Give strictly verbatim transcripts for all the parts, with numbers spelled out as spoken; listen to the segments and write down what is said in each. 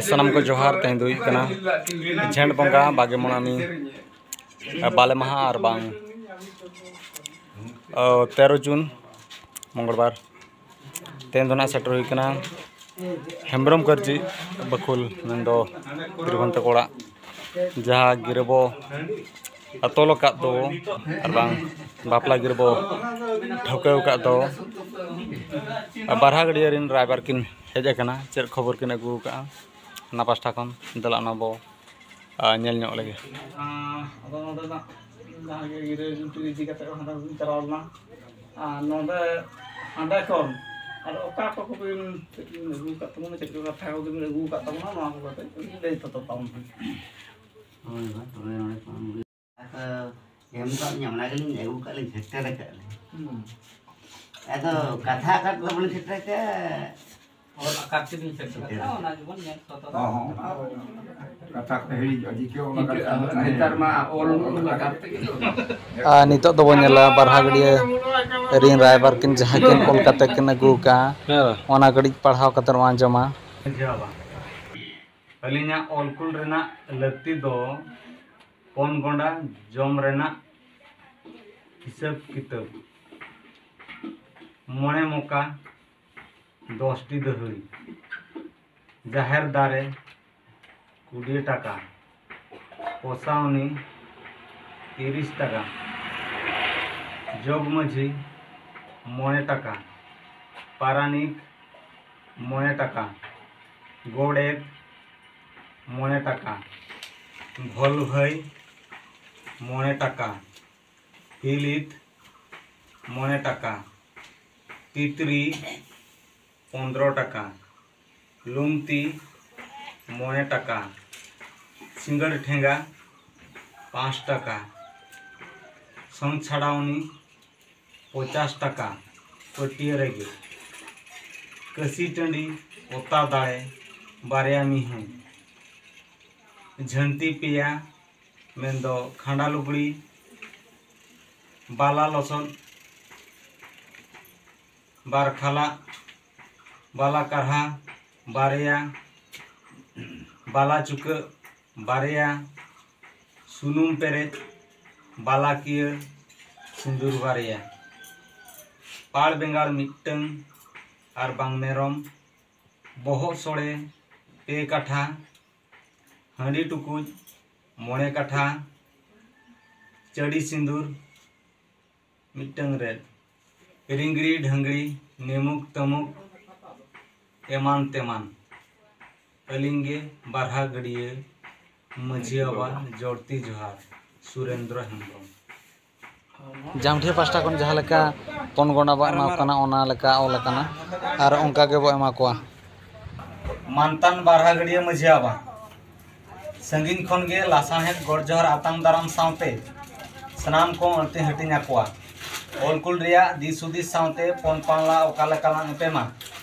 ᱥᱟᱱᱟᱢ ᱠᱚ ᱡᱚᱦᱟᱨ᱾ ᱛᱮᱦᱮᱧ ᱫᱚ ᱦᱩᱭᱩᱜ ᱠᱟᱱᱟ ᱡᱷᱮᱸᱴ ᱵᱚᱸᱜᱟ ᱵᱟᱜᱮ ᱢᱚᱬᱮ ᱟᱱᱤ ᱵᱟᱞᱮ ᱢᱟᱦᱟ, ᱟᱨ ᱵᱟᱝ ᱚ, ᱛᱮᱨᱚ ᱡᱩᱱ ᱢᱚᱝᱜᱚᱞᱵᱟᱨ᱾ ᱛᱮᱦᱮᱧ ᱫᱚ ᱱᱟᱜ ᱥᱮᱴᱮᱨ ᱦᱩᱭ ᱠᱟᱱᱟ ᱦᱮᱢᱵᱨᱚᱢ ᱠᱟᱹᱨᱡᱤ ᱵᱟᱹᱠᱷᱩᱞ, ᱢᱮᱱᱫᱚ ᱛᱤᱨᱵᱷᱚᱱᱛᱟ ᱠᱚᱲᱟ, ᱡᱟᱦᱟᱸ ᱜᱤᱨᱟᱹ ᱵᱚ ᱛᱚᱞ ᱟᱠᱟᱫ ᱫᱚ, ᱟᱨ ᱵᱟᱝ ᱵᱟᱯᱞᱟ ᱜᱤᱨᱟᱹ ᱵᱚ ᱴᱷᱟᱹᱣᱠᱟᱹ ᱟᱠᱟᱫ ᱫᱚ, ᱵᱟᱨᱦᱟ ᱜᱟᱹᱰᱭᱟᱹ ᱨᱮᱱ ᱨᱟᱭᱵᱟᱨ ᱠᱤᱱ ᱦᱮᱡ ᱟᱠᱟᱱᱟ᱾ ᱪᱮᱫ ᱠᱷᱚᱵᱚᱨ ᱠᱤᱱ ᱟᱹᱜᱩ ᱟᱠᱟᱫᱼᱟ ᱚᱱᱟ ᱯᱟᱥᱴᱟ ᱠᱷᱚᱱ, ᱫᱮᱞᱟ ᱚᱱᱟ ᱵᱚ ᱟᱨ ᱧᱮᱞ ᱧᱚᱜ ᱞᱮᱜᱮ᱾ ᱟᱫᱚ ᱱᱚᱰᱮᱱᱟᱜ ᱡᱟᱦᱟᱸ ᱜᱮ ᱜᱤᱨᱟᱹ ᱜᱩᱴᱤ ᱤᱫᱤ ᱠᱟᱛᱮ ᱦᱟᱸᱰᱮ ᱵᱚᱱ ᱪᱟᱞᱟᱣ ᱞᱮᱱᱟ᱾ ᱟᱨ ᱱᱚᱰᱮ, ᱦᱟᱸᱰᱮ ᱠᱷᱚᱱ ᱟᱨ ᱚᱠᱟ ᱚᱠᱟ ᱠᱚᱵᱤᱱ, ᱪᱮᱫ ᱵᱤᱱ ᱟᱹᱜᱩ ᱟᱠᱟᱫ ᱛᱟᱵᱚᱱᱟ, ᱪᱮᱫ ᱠᱚ ᱠᱟᱛᱷᱟ ᱠᱚᱵᱤᱱ ᱟᱹᱜᱩ ᱟᱠᱟᱫ ᱛᱟᱵᱚᱱᱟ, ᱱᱚᱣᱟ ᱠᱚ ᱠᱟᱹᱴᱤᱡ ᱞᱟᱹᱭ ᱥᱚᱫᱚᱨ ᱛᱟᱵᱚᱱ ᱯᱮ᱾ ᱦᱳᱭ, ᱦᱳᱭ, ᱛᱚᱵᱮ ᱱᱚᱰᱮ ᱠᱷᱚᱱ ᱮᱢ ᱠᱟᱜ ᱞᱤᱧᱟ, ᱚᱱᱟ ᱜᱮᱞᱤᱧ ᱟᱹᱜᱩ ᱠᱟᱜ ᱞᱤᱧ ᱥᱮᱴᱮᱨ ᱟᱠᱟᱫ ᱞᱤᱧ᱾ ᱦᱩᱸ᱾ ᱟᱫᱚ ᱠᱟᱛᱷᱟ ᱟᱠᱟᱫ ᱵᱟᱵᱚᱱ ᱥᱮᱴᱮᱨ ᱟᱠᱟᱫ᱾ ᱚᱞ ᱟᱠᱟᱫ ᱛᱮᱵᱤᱱ ᱥᱮᱴᱮᱨ ᱟᱠᱟᱫ, ᱚᱱᱟ ᱜᱮᱵᱚᱱ ᱧᱮᱞ ᱥᱚᱫᱚᱨᱟ᱾ ᱦᱚᱸ, ᱦᱚᱸ᱾ ᱠᱟᱛᱷᱟ ᱠᱚ ᱦᱤᱲᱤᱧᱚᱜᱼᱟ, ᱡᱤᱠᱟᱹ ᱚᱱᱟ ᱠᱟᱛᱷᱟ᱾ ᱱᱮᱛᱟᱨ ᱢᱟ ᱚᱞ ᱟᱠᱟᱫ ᱛᱮᱜᱮ᱾ ᱟᱨ ᱱᱤᱛᱚᱜ ᱫᱚᱵᱚᱱ ᱧᱮᱞᱟ ᱵᱟᱨᱦᱟ ᱜᱟᱹᱰᱭᱟᱹ ᱨᱤᱱ ᱨᱟᱭᱵᱟᱨ ᱠᱤᱱ ᱡᱟᱦᱟᱸ ᱠᱤᱱ ᱚᱞ ᱠᱟᱛᱮ ᱠᱤᱱ ᱟᱹᱜᱩ ᱟᱠᱟᱫᱼᱟ, ᱦᱮᱸ᱾ ᱚᱱᱟ ᱠᱟᱹᱴᱤᱡ ᱯᱟᱲᱦᱟᱣ ᱠᱟᱛᱮ ᱵᱚᱱ ᱟᱸᱡᱚᱢᱟ᱾ ᱟᱹᱞᱤᱧᱟᱜ ᱚᱞ ᱠᱩᱞ ᱨᱮᱱᱟᱜ ᱞᱟᱹᱠᱛᱤ ᱫᱚ ᱯᱚᱱ ᱜᱚᱸᱰᱟ ᱡᱚᱢ ᱨᱮᱱᱟᱜ ᱦᱤᱥᱟᱹᱵ ᱠᱤᱛᱟᱹᱵ, ᱢᱚᱬᱮ ᱢᱚᱠᱟ ᱫᱚᱥᱴᱤ ᱫᱟᱹᱦᱟᱹᱭ, ᱡᱟᱦᱮᱨ ᱫᱟᱨᱮ ᱠᱩᱲᱤ ᱴᱟᱠᱟ, ᱯᱚᱥᱟᱣᱱᱤ ᱛᱤᱨᱤᱥ ᱴᱟᱠᱟ, ᱡᱚᱜᱽ ᱢᱟᱹᱡᱷᱤ ᱢᱚᱬᱮ ᱴᱟᱠᱟ, ᱯᱟᱨᱟᱱᱤᱠ ᱢᱚᱬᱮ ᱴᱟᱠᱟ, ᱜᱚᱰᱮᱛ ᱢᱚᱬᱮ ᱴᱟᱠᱟ, ᱵᱷᱚᱞᱵᱷᱟᱹᱭ ᱢᱚᱬᱮ ᱴᱟᱠᱟ, ᱯᱤᱞᱤᱛ ᱢᱚᱬᱮ ᱴᱟᱠᱟ, ᱛᱤᱛᱨᱤ ᱯᱚᱱᱫᱽᱨᱚ ᱴᱟᱠᱟ, ᱞᱩᱢᱛᱤ ᱢᱚᱬᱮ ᱴᱟᱠᱟ, ᱥᱤᱸᱜᱟᱹᱲ ᱴᱷᱮᱸᱜᱟ ᱯᱟᱸᱪ ᱴᱟᱠᱟ, ᱥᱚᱝ ᱪᱷᱟᱲᱟᱣᱱᱤ ᱯᱚᱪᱟᱥ ᱴᱟᱠᱟ ᱯᱟᱹᱴᱭᱟᱹ ᱨᱮᱜᱮ, ᱠᱟᱹᱥᱤ ᱴᱟᱺᱰᱤ ᱚᱛᱟ ᱫᱟᱲᱮ ᱵᱟᱨᱭᱟ ᱢᱤᱦᱩ, ᱡᱷᱟᱹᱱᱴᱤ ᱯᱮᱭᱟ ᱢᱮᱱᱫᱚ ᱠᱷᱟᱸᱰᱟ ᱞᱩᱜᱽᱲᱤ, ᱵᱟᱞᱟ ᱞᱚᱥᱚᱫ, ᱵᱟᱨ ᱠᱷᱟᱞᱟᱜ, ᱵᱟᱞᱟ ᱠᱟᱨᱦᱟ ᱵᱟᱨᱭᱟ, ᱵᱟᱞᱟ ᱪᱩᱠᱟᱹᱜ ᱵᱟᱨᱭᱟ, ᱥᱩᱱᱩᱢ ᱯᱮᱨᱮᱡ ᱵᱟᱞᱟᱠᱤᱭᱟᱹ ᱥᱤᱸᱫᱩᱨ ᱵᱟᱨᱭᱟ, ᱯᱟᱲ ᱵᱮᱸᱜᱟᱲ ᱢᱤᱫᱴᱟᱹᱝ ᱟᱨ ᱵᱟᱝ ᱢᱮᱨᱚᱢ, ᱵᱚᱦᱚᱜ ᱥᱚᱲᱮ ᱯᱮ ᱠᱟᱴᱷᱟ, ᱦᱟᱺᱰᱤ ᱴᱩᱠᱩᱡ ᱢᱚᱬᱮ ᱠᱟᱴᱷᱟ, ᱪᱟᱹᱰᱤ ᱥᱤᱸᱫᱩᱨ ᱢᱤᱫᱴᱟᱹᱝ ᱨᱮ ᱨᱤᱝᱜᱲᱤ ᱰᱷᱟᱹᱝᱜᱲᱤ ᱱᱤᱢᱩᱠ ᱛᱟᱹᱢᱩᱠ ᱮᱢᱟᱱ ᱛᱮᱢᱟᱱ᱾ ᱟᱹᱞᱤᱧ ᱜᱮ ᱵᱟᱨᱦᱟ ᱜᱟᱹᱰᱭᱟᱹ ᱢᱟᱹᱡᱷᱤ ᱵᱟᱵᱟ ᱡᱚᱲᱛᱤ ᱡᱚᱦᱟᱨ, ᱥᱩᱨᱮᱱᱫᱨᱚ ᱦᱮᱢᱵᱨᱚᱢ᱾ ᱡᱟᱢᱰᱷᱤᱭᱟᱹ ᱯᱟᱥᱴᱟ ᱠᱷᱚᱱ ᱡᱟᱦᱟᱸ ᱞᱮᱠᱟ ᱯᱚᱱ ᱜᱚᱱᱟ ᱵᱚ ᱮᱢᱟ ᱠᱚ ᱠᱟᱱᱟ, ᱚᱱᱟ ᱞᱮᱠᱟ ᱚᱞ ᱟᱠᱟᱱᱟ ᱟᱨ ᱚᱱᱠᱟ ᱜᱮᱵᱚ ᱮᱢᱟ ᱠᱚᱣᱟ᱾ ᱢᱟᱱᱛᱟᱱ ᱵᱟᱨᱦᱟ ᱜᱟᱹᱰᱭᱟᱹ ᱢᱟᱹᱡᱷᱤ ᱵᱟᱵᱟ, ᱥᱟᱺᱜᱤᱧ ᱠᱷᱚᱱ ᱜᱮ ᱞᱟᱥᱟᱬᱦᱮᱫ ᱜᱚᱰ ᱡᱚᱦᱟᱨ ᱟᱛᱟᱝ ᱫᱟᱨᱟᱢ ᱥᱟᱶᱛᱮ ᱥᱟᱱᱟᱢ ᱠᱚ ᱟᱹᱲᱛᱤ ᱦᱟᱹᱴᱤᱧ ᱟᱠᱚᱣᱟ᱾ ᱚᱞ ᱠᱩᱞ ᱨᱮᱭᱟᱜ ᱫᱤᱥ ᱦᱩᱫᱤᱥ ᱥᱟᱶᱛᱮ ᱯᱚᱱ ᱯᱟᱣᱞᱟ ᱚᱠᱟ ᱞᱮᱠᱟ ᱞᱟᱝ ᱮᱯᱮᱢᱟ,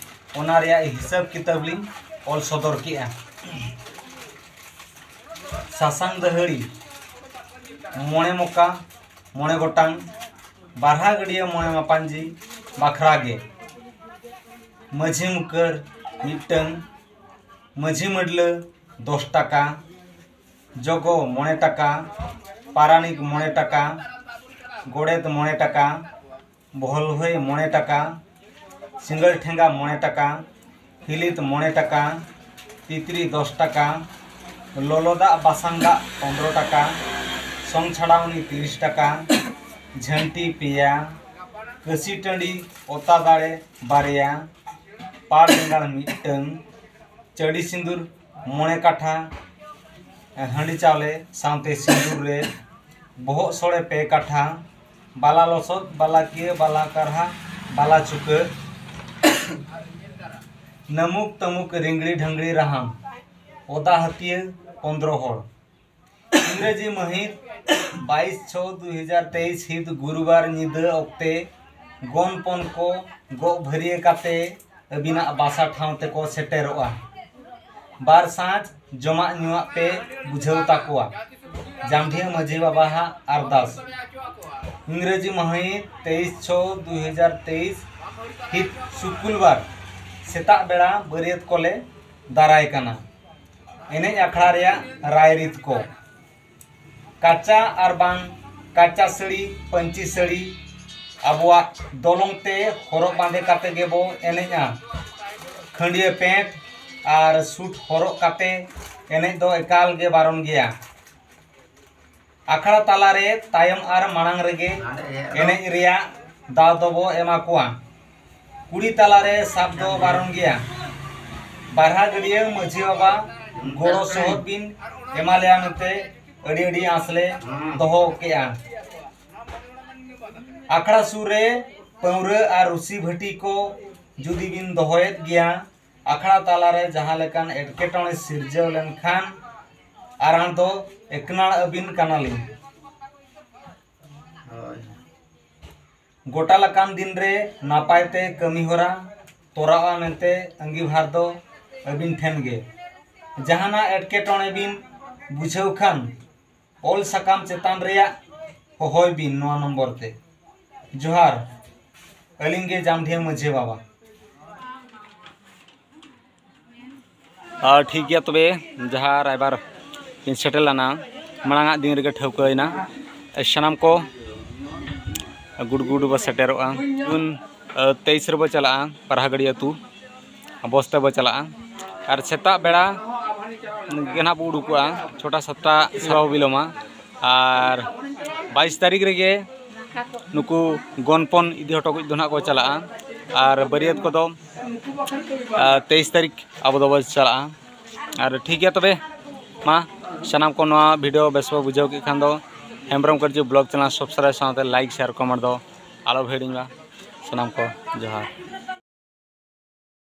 ᱚᱱᱟ ᱨᱮᱭᱟᱜ ᱦᱤᱥᱟᱹᱵ ᱠᱤᱛᱟᱹᱵ ᱞᱤᱧ ᱚᱞ ᱥᱚᱫᱚᱨ ᱠᱮᱜᱼᱟ᱾ ᱥᱟᱥᱟᱝ ᱫᱟᱹᱦᱟᱹᱲᱤ ᱢᱚᱬᱮ ᱢᱚᱠᱟ, ᱢᱚᱬᱮ ᱜᱚᱴᱟᱝ, ᱵᱟᱨᱦᱟ ᱜᱟᱹᱰᱭᱟᱹ ᱢᱚᱬᱮ ᱢᱟᱯᱟᱧᱡᱤ ᱵᱟᱠᱷᱨᱟ ᱜᱮ᱾ ᱢᱟᱹᱡᱷᱤ ᱢᱩᱠᱟᱹᱨ ᱢᱤᱫᱴᱟᱹᱝ, ᱢᱟᱹᱡᱷᱤ ᱢᱟᱹᱰᱞᱟᱹ ᱫᱚᱥ ᱴᱟᱠᱟ, ᱡᱚᱜᱚ ᱢᱚᱬᱮ ᱴᱟᱠᱟ, ᱯᱟᱨᱟᱱᱤᱠ ᱢᱚᱬᱮ ᱴᱟᱠᱟ, ᱜᱚᱰᱮᱛ ᱢᱚᱬᱮ ᱴᱟᱠᱟ, ᱵᱚᱦᱚᱞᱵᱷᱟᱹᱭ ᱢᱚᱬᱮ ᱴᱟᱠᱟ, ᱥᱤᱸᱜᱟᱹᱲ ᱴᱷᱮᱸᱜᱟ ᱢᱚᱬᱮ ᱴᱟᱠᱟ, ᱦᱤᱞᱤᱛ ᱢᱚᱬᱮ ᱴᱟᱠᱟ, ᱛᱤᱛᱨᱤ ᱫᱚᱥ ᱴᱟᱠᱟ, ᱞᱚᱞᱚ ᱫᱟᱜ ᱵᱟᱥᱟᱝ ᱫᱟᱜ ᱯᱚᱱᱫᱽᱨᱚ ᱴᱟᱠᱟ, ᱥᱚᱝ ᱪᱷᱟᱲᱟᱣᱱᱤ ᱛᱤᱨᱤᱥ ᱴᱟᱠᱟ, ᱡᱷᱟᱹᱱᱴᱤ ᱯᱮᱭᱟ, ᱠᱟᱹᱥᱤ ᱴᱟᱺᱰᱤ ᱚᱛᱟ ᱫᱟᱲᱮ ᱵᱟᱨᱭᱟ, ᱯᱟᱲ ᱵᱮᱸᱜᱟᱲ ᱢᱤᱫᱴᱟᱹᱝ, ᱪᱟᱹᱰᱤ ᱥᱤᱸᱫᱩᱨ ᱢᱚᱬᱮ ᱠᱟᱴᱷᱟ, ᱦᱟᱺᱰᱤ ᱪᱟᱣᱞᱮ ᱥᱟᱶᱛᱮ ᱥᱤᱸᱫᱩᱨ ᱨᱮ, ᱵᱚᱦᱚᱜ ᱥᱚᱲᱮ ᱯᱮ ᱠᱟᱴᱷᱟ, ᱵᱟᱞᱟ ᱞᱚᱥᱚᱫ, ᱵᱟᱞᱟ ᱠᱤᱭᱟᱹ, ᱵᱟᱞᱟ ᱠᱟᱨᱦᱟ, ᱵᱟᱞᱟ ᱪᱩᱠᱟᱹ, ᱱᱟᱹᱢᱩᱠ ᱛᱟᱹᱢᱩᱠ ᱨᱤᱝᱜᱲᱤ ᱰᱷᱟᱝᱜᱲᱤ ᱨᱟᱦᱟᱢ, ᱚᱫᱟ ᱦᱟᱹᱛᱭᱟᱹ ᱯᱚᱱᱫᱽᱨᱚ ᱦᱚᱲ᱾ ᱤᱝᱨᱮᱡᱤ ᱢᱟᱹᱦᱤᱛ ᱵᱟᱭᱤᱥ ᱪᱷᱚ ᱫᱩᱭ ᱦᱟᱡᱟᱨ ᱛᱮᱭᱤᱥ ᱦᱤᱛ ᱜᱩᱨᱩᱵᱟᱨ ᱧᱤᱫᱟᱹ ᱚᱠᱛᱮ ᱜᱚᱱᱯᱚᱱ ᱠᱚ ᱜᱚᱜ ᱵᱷᱟᱹᱨᱭᱟᱹ ᱠᱟᱛᱮ ᱟᱹᱵᱤᱱᱟᱜ ᱵᱟᱥᱟ ᱴᱷᱟᱶ ᱛᱮᱠᱚ ᱥᱮᱴᱮᱨᱚᱜᱼᱟ᱾ ᱵᱟᱨ ᱥᱟᱸᱡ ᱡᱚᱢᱟᱜ ᱧᱩᱣᱟᱜ ᱯᱮ ᱵᱩᱡᱷᱟᱹᱣ ᱛᱟᱠᱚᱣᱟ᱾ ᱡᱟᱢᱰᱷᱤᱭᱟᱹ ᱢᱟᱹᱡᱷᱤ ᱵᱟᱵᱟᱣᱟᱜ ᱟᱨᱫᱟᱥ᱾ ᱤᱝᱨᱮᱡᱤ ᱢᱟᱹᱦᱤᱛ ᱛᱮᱭᱤᱥ ᱪᱷᱚ ᱫᱩᱭ ᱦᱟᱡᱟᱨ ᱛᱮᱭᱤᱥ ᱦᱤᱛ ᱥᱩᱠᱩᱞᱵᱟᱨ ᱥᱮᱛᱟᱜ ᱵᱮᱲᱟ ᱵᱟᱹᱨᱭᱟᱹᱛ ᱠᱚᱞᱮ ᱫᱟᱨᱟᱭ ᱠᱟᱱᱟ᱾ ᱮᱱᱮᱡ ᱟᱠᱷᱲᱟ ᱨᱮᱭᱟᱜ ᱨᱟᱭᱨᱤᱛ ᱠᱚ᱾ ᱠᱟᱪᱟ ᱟᱨ ᱵᱟᱝ ᱠᱟᱪᱟ ᱥᱟᱹᱲᱤ, ᱯᱟᱹᱧᱪᱤ ᱥᱟᱹᱲᱤ, ᱟᱵᱚᱣᱟᱜ ᱫᱚᱞᱚᱝ ᱛᱮ ᱦᱚᱨᱚᱜ ᱵᱟᱸᱫᱮ ᱠᱟᱛᱮ ᱜᱮᱵᱚ ᱮᱱᱮᱡᱼᱟ᱾ ᱠᱷᱟᱹᱸᱰᱭᱟᱹ ᱯᱮᱱᱴ ᱟᱨ ᱥᱩᱴ ᱦᱚᱨᱚᱜ ᱠᱟᱛᱮ ᱮᱱᱮᱡ ᱫᱚ ᱮᱠᱟᱞ ᱜᱮ ᱵᱟᱨᱚᱱ ᱜᱮᱭᱟ᱾ ᱟᱠᱷᱲᱟ ᱛᱟᱞᱟᱨᱮ ᱛᱟᱭᱚᱢ ᱟᱨ ᱢᱟᱲᱟᱝ ᱨᱮᱜᱮ ᱮᱱᱮᱡ ᱨᱮᱭᱟᱜ ᱫᱟᱣ ᱫᱚᱵᱚ ᱮᱢᱟ ᱠᱚᱣᱟ᱾ ᱠᱩᱲᱤ ᱛᱟᱞᱟᱨᱮ ᱥᱟᱵ ᱫᱚ ᱵᱟᱨᱚᱱ ᱜᱮᱭᱟ᱾ ᱵᱟᱨᱦᱟ ᱜᱟᱹᱰᱭᱟᱹ ᱢᱟᱹᱡᱷᱤ ᱵᱟᱵᱟ ᱜᱚᱲᱚ ᱥᱚᱦᱚᱫ ᱵᱤᱱ ᱮᱢᱟ ᱞᱮᱭᱟ ᱢᱮᱱᱛᱮ ᱟᱹᱰᱤ ᱟᱹᱰᱤ ᱟᱸᱥ ᱞᱮ ᱫᱚᱦᱚ ᱠᱮᱜᱼᱟ᱾ ᱟᱠᱷᱲᱟ ᱥᱩᱨ ᱨᱮ ᱯᱟᱹᱣᱨᱟᱹ ᱟᱨ ᱨᱩᱥᱤ ᱵᱷᱟᱹᱴᱤ ᱠᱚ ᱡᱩᱫᱤ ᱵᱤᱱ ᱫᱚᱦᱚᱭᱮᱫ ᱜᱮᱭᱟ, ᱟᱠᱷᱲᱟ ᱛᱟᱞᱟᱨᱮ ᱡᱟᱦᱟᱸ ᱞᱮᱠᱟᱱ ᱮᱴᱠᱮᱴᱚᱬᱮ ᱥᱤᱨᱡᱟᱹᱣ ᱞᱮᱱᱠᱷᱟᱱ ᱟᱨᱟᱬ ᱫᱚ ᱮᱠᱱᱟᱲ ᱟᱹᱵᱤᱱ ᱠᱟᱱᱟᱞᱤᱧ᱾ ᱦᱳᱭ᱾ ᱜᱚᱴᱟ ᱞᱮᱠᱟᱱ ᱫᱤᱱ ᱨᱮ ᱱᱟᱯᱟᱭ ᱛᱮ ᱠᱟᱹᱢᱤ ᱦᱚᱨᱟ ᱛᱚᱨᱟᱜᱼᱟ ᱢᱮᱱᱛᱮ ᱟᱺᱜᱤᱵᱷᱟᱨ ᱫᱚ ᱟᱹᱵᱤᱱ ᱴᱷᱮᱱ ᱜᱮ᱾ ᱡᱟᱦᱟᱱᱟᱜ ᱮᱴᱠᱮᱴᱚᱬᱮ ᱵᱤᱱ ᱵᱩᱡᱷᱟᱹᱣ ᱠᱷᱟᱱ ᱚᱞ ᱥᱟᱠᱟᱢ ᱪᱮᱛᱟᱱ ᱨᱮᱭᱟᱜ ᱦᱚᱦᱚᱭ ᱵᱤᱱ ᱱᱚᱣᱟ ᱱᱚᱢᱵᱚᱨ ᱛᱮ᱾ ᱡᱚᱦᱟᱨ, ᱟᱹᱞᱤᱧ ᱜᱮ ᱡᱟᱢᱰᱷᱤᱭᱟᱹ ᱢᱟᱹᱡᱷᱤ ᱵᱟᱵᱟ᱾ ᱟᱨ ᱴᱷᱤᱠ ᱜᱮᱭᱟ, ᱛᱚᱵᱮ ᱡᱟᱦᱟᱸ ᱨᱟᱭᱵᱟᱨ ᱠᱤᱱ ᱥᱮᱴᱮᱨ ᱞᱮᱱᱟ, ᱢᱟᱲᱟᱝ ᱟᱜ ᱫᱤᱱ ᱨᱮᱜᱮ ᱴᱷᱟᱹᱣᱠᱟᱹᱭᱮᱱᱟ, ᱥᱟᱱᱟᱢ ᱠᱚ ᱜᱩᱰ ᱜᱩᱰ ᱵᱚ ᱥᱮᱴᱮᱨᱚᱜᱼᱟ᱾ ᱡᱩᱱ, ᱟᱸ, ᱛᱮᱭᱤᱥ ᱨᱮᱵᱚ ᱪᱟᱞᱟᱜᱼᱟ ᱯᱟᱨᱦᱟᱜᱟᱹᱲᱤ ᱟᱹᱛᱩ, ᱵᱚᱥ ᱛᱮᱵᱚ ᱪᱟᱞᱟᱜᱼᱟ᱾ ᱟᱨ ᱥᱮᱛᱟᱜ ᱵᱮᱲᱟ ᱜᱮ ᱱᱟᱦᱟᱜ ᱵᱚ ᱩᱰᱩᱠᱚᱜᱼᱟ, ᱪᱷᱚᱴᱟ ᱥᱟᱛᱴᱟ ᱥᱮ ᱵᱟᱵᱚ ᱵᱤᱞᱚᱢᱟ᱾ ᱟᱨ ᱵᱟᱭᱤᱥ ᱛᱟᱹᱨᱤᱠᱷ ᱨᱮᱜᱮ ᱱᱩᱠᱩ ᱜᱚᱱᱯᱚᱱ ᱤᱫᱤ ᱦᱚᱴᱚ ᱠᱚ ᱫᱚ ᱱᱟᱦᱟᱜ ᱠᱚ ᱪᱟᱞᱟᱜᱼᱟ᱾ ᱟᱨ ᱵᱟᱹᱨᱭᱟᱹᱛ ᱠᱚᱫᱚ, ᱟᱨ, ᱛᱮᱭᱤᱥ ᱛᱟᱹᱨᱤᱠᱷ ᱟᱵᱚ ᱫᱚᱵᱚ ᱪᱟᱞᱟᱜᱼᱟ᱾ ᱟᱨ ᱴᱷᱤᱠ ᱜᱮᱭᱟ, ᱛᱚᱵᱮ ᱢᱟ ᱥᱟᱱᱟᱢ ᱠᱚ ᱱᱚᱣᱟ ᱵᱷᱤᱰᱤᱭᱳ ᱵᱮᱥ ᱵᱚ ᱵᱩᱡᱷᱟᱹᱣ ᱠᱮᱫ ᱠᱷᱟᱱ ᱫᱚ ᱦᱮᱢᱵᱨᱚᱢ ᱠᱟᱹᱨᱡᱩ ᱵᱞᱚᱜ ᱪᱮᱱᱮᱞ ᱥᱟᱵᱥᱠᱨᱟᱭᱤᱵᱽ ᱥᱟᱶᱛᱮ ᱞᱟᱭᱤᱠ, ᱥᱮᱭᱟᱨ, ᱠᱚᱢᱮᱱᱴ ᱫᱚ ᱟᱞᱚ ᱵᱚ ᱦᱤᱲᱤᱧ ᱢᱟ᱾ ᱥᱟᱱᱟᱢ ᱠᱚ ᱡᱚᱦᱟᱨ᱾